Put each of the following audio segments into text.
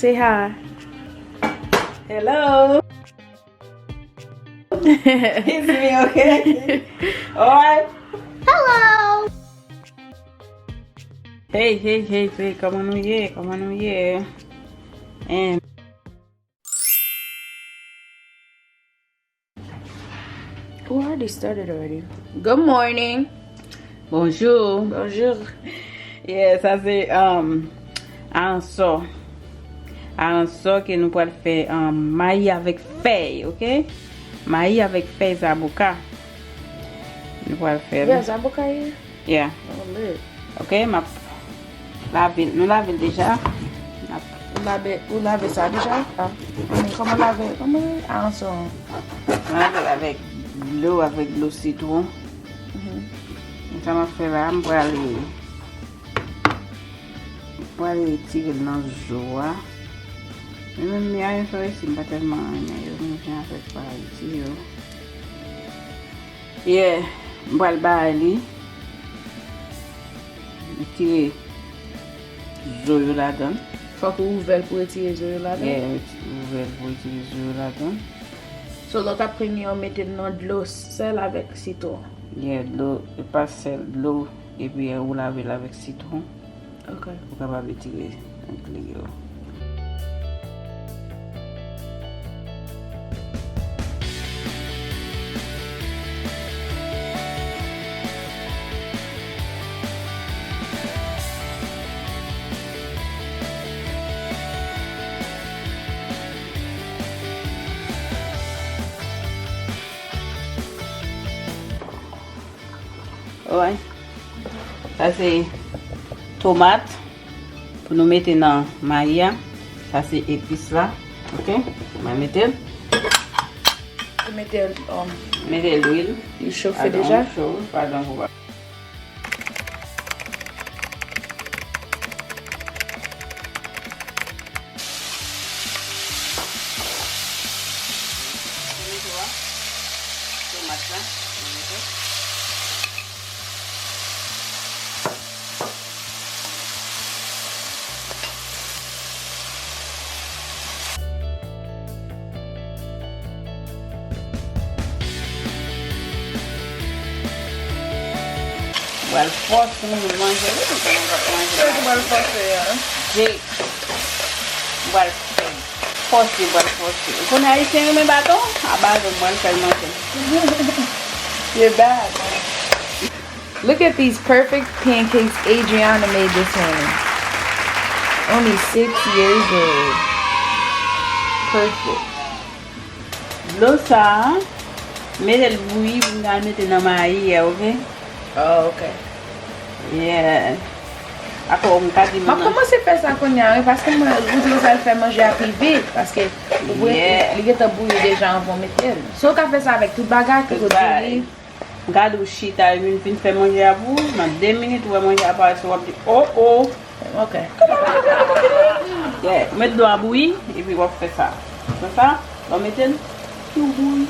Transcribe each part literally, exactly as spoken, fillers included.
Say hi. Hello. It's me, okay? Alright. Hello. Hey, hey, hey, hey, kòman nou ye? Kòman nou ye? And we already started already. Good morning. Bonjou. Bonjou. Yeah, sa se um, aransò. Aransò ke nou pral fè um, mayi avèk fèy, ok? Mayi avèk fèy zaboka. Nou pral fè l. Yeah, zaboka ye. Yeah. Oh, lit. Ok, m ap lave l. Nou lave l deja. M ap Ou lave, ou lave sa deja? Ah. Kòman lave? Kòman aransò an? M lave l avèk dlo, avèk dlo sitwon. Mhm. Sa m ap fè la, m prale, m prale retire l nan zo a. Men menm mi a yo fè isi, m pa tèlman renmen yo, men jan avèk pa isi yo. Yeah, m pral bay li. Retire zo yo ladan. Fòk ou ouvè l pou retire zo yo ladan? Yeah, reti-, ouvè l pou retire zo yo ladan. So, lè w t ap premye, w mete l nan dlo sèl avèk sitwon? Yeah, dlo, e pa sèl, dlo, epi ou lave l avèk sitwon. Ok. Pou kapab retire gli yo. Alright. Sa se tomat pou nou mete nan mayi a. Sa se epis la. Ok? Mwen mete l. Ou mete, um, mete lwil. Li chofe deja? Cho, pa dan pou pa. Tomato a, tomat la, tomato. Pral fòse moun manje, wi, m konnen w ap manje. Sa ki pral fòse a? Jake. M pral fè fòse, m pral fòse. Ou konnen ayisyen renmen baton? A baton, m pral fè l manje. You're bad. Look at these perfect pancakes Adriana made this morning. Only six years old. Perfect. Dlo sa a, mete l bouyi pou n ka mete nan mayi a, ok? Oh, ok. Yeah. Ankò, m ka di m ap kòmanse fè sa kounye a, wi, paske mwen, ou di w sa l fè manje a pi vit, paske ou bouyi, yeah, li gentan bouyi deja anvan w mete l. So, w ka fè sa avèk tout bagay, tout bagay. M ka di w chita epi m fin fè manje a pou ou, nan de minit ou wè manje a parèt sou w ap di, "Oh, oh." Ok. Yeah, ou met dlo a bouyi, epi w ap fè sa. Fè sa, w ap mete l tou bouyi.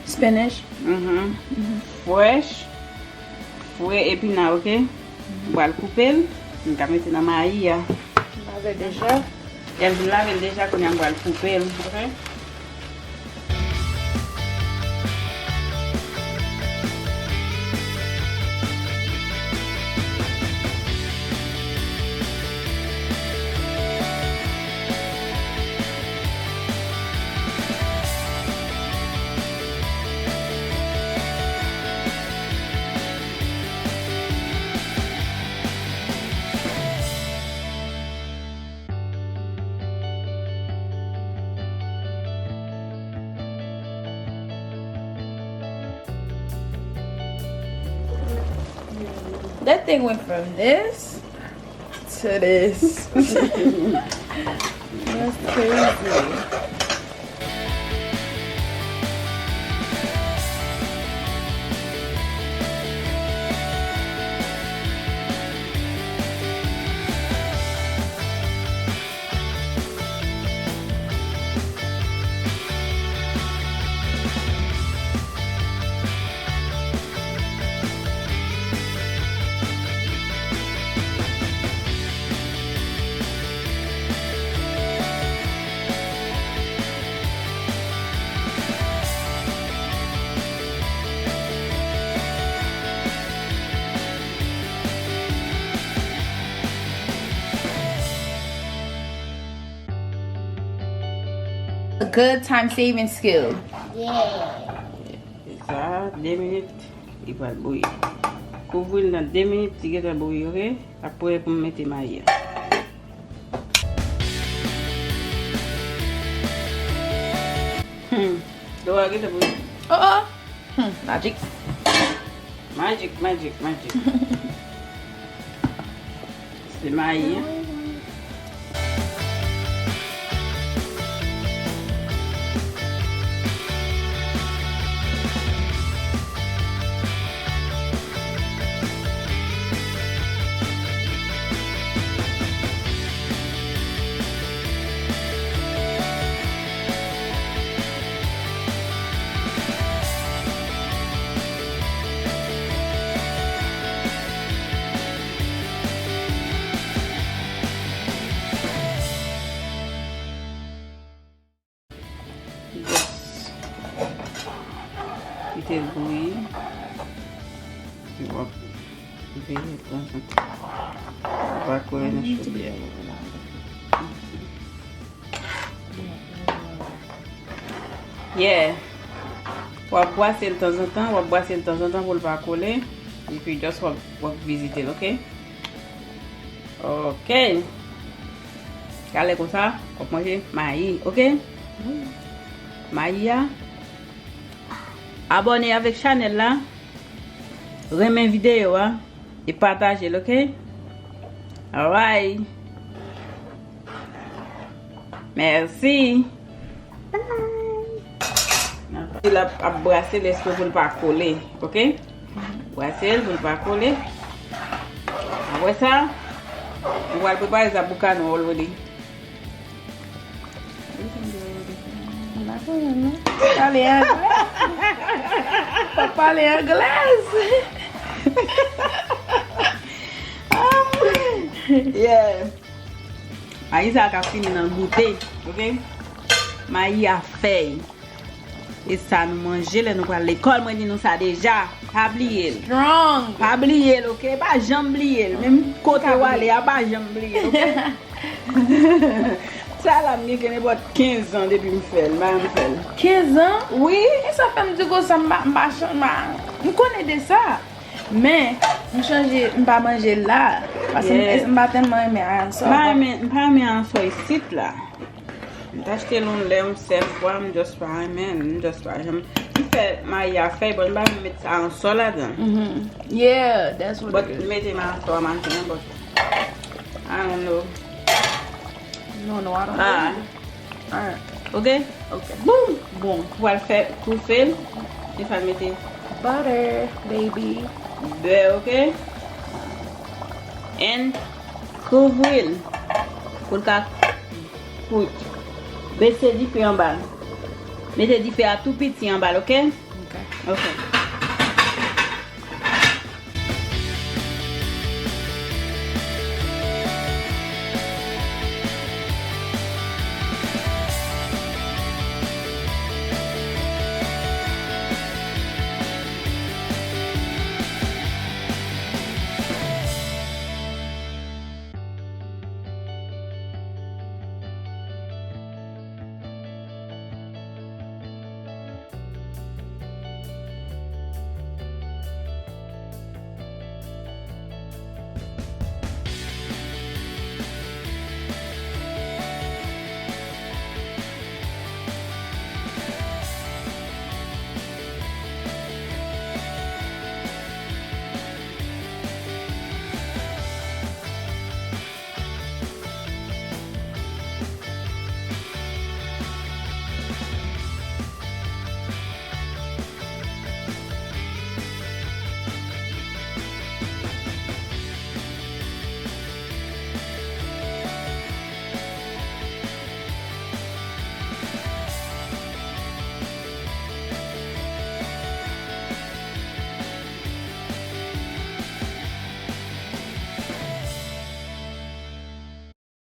Spinach? Mhm. Fresh. Fre epina, ok? M pral koupe l. M ka mete nan mayi a. M lave deja. Lè m fin lave l deja, kounye a m pral koupe l, ok? That thing went from this to this. That's crazy. A good time saving skill. Yeah. E sa, de minit, li pral bouyi. Kouvri l nan de minit, li gentan bouyi, oke? Apre pou m mete mayi a. Hmm. Dlo a gentan bouyi. Oh, oh. Hmm, magic. Magic, magic, magic. Se mayi, hein? Just kite l bouyi. Epi w ap veye tanzantan. Ou pa kole nan chodyè a. Yeah. W ap bwase l tanzantan, w ap bwase l tanzantan pou l pa kole. Epi just w ap, w ap vizite l, oke? Oke. Talè konsa, w ap manje mayi, oke? Mayi a. Abòne avèk chanèl la. Renmen videyo a. E pataje l, oke? Alright. Mèsi. Bye. L ap, ap brase l espre pou l pa kole, oke? Brase l pou l pa pa kole. Apre sa, nou pral prepare zabouka nou already. M pa konprann, non. Pale anglè. Fòk pale anglè. Yeah. Mayi sa ka fini nan goute, oke? Mayi a fèy. E sa nou manje lè nou pral lekòl. Mwen di nou sa deja. Pa bliye l. Strong. Pa bliye l, oke? Pa janm bliye l. Menm kote w ale a, pa janm bliye l, oke? Sa la, m gen nenpòt kenz an depi m fè l. M pa janm fè l. Kenz an? Wi. E sa fè m di konsa, m pa, m pa chan-, m pa, m konnen de sa. Men, m chanje, m pa manje l la. Paske m, yeah, m pa tèlman renmen ansò. M pa renmen, m pa renmen ansò isit la. M t achte l yon lè, yon sèl fwa, m just pa renmen, m just pa janm. M fè mayi a fèy, bon, m pa met sa ansò ladan. Mhm. Yeah, that's what it is. But m mete m ansò maten an, but I don't know. No, no, I don't know. Ah. Alright. Oke? Oke. Boom! Bon, pou al fè toufe l, se sa mete. Butter, baby. Bè, oke? And kouvri l. Pou l ka kwit. Bese dife anba l. Mete dife a tou piti anba l, oke? Oke. Oke.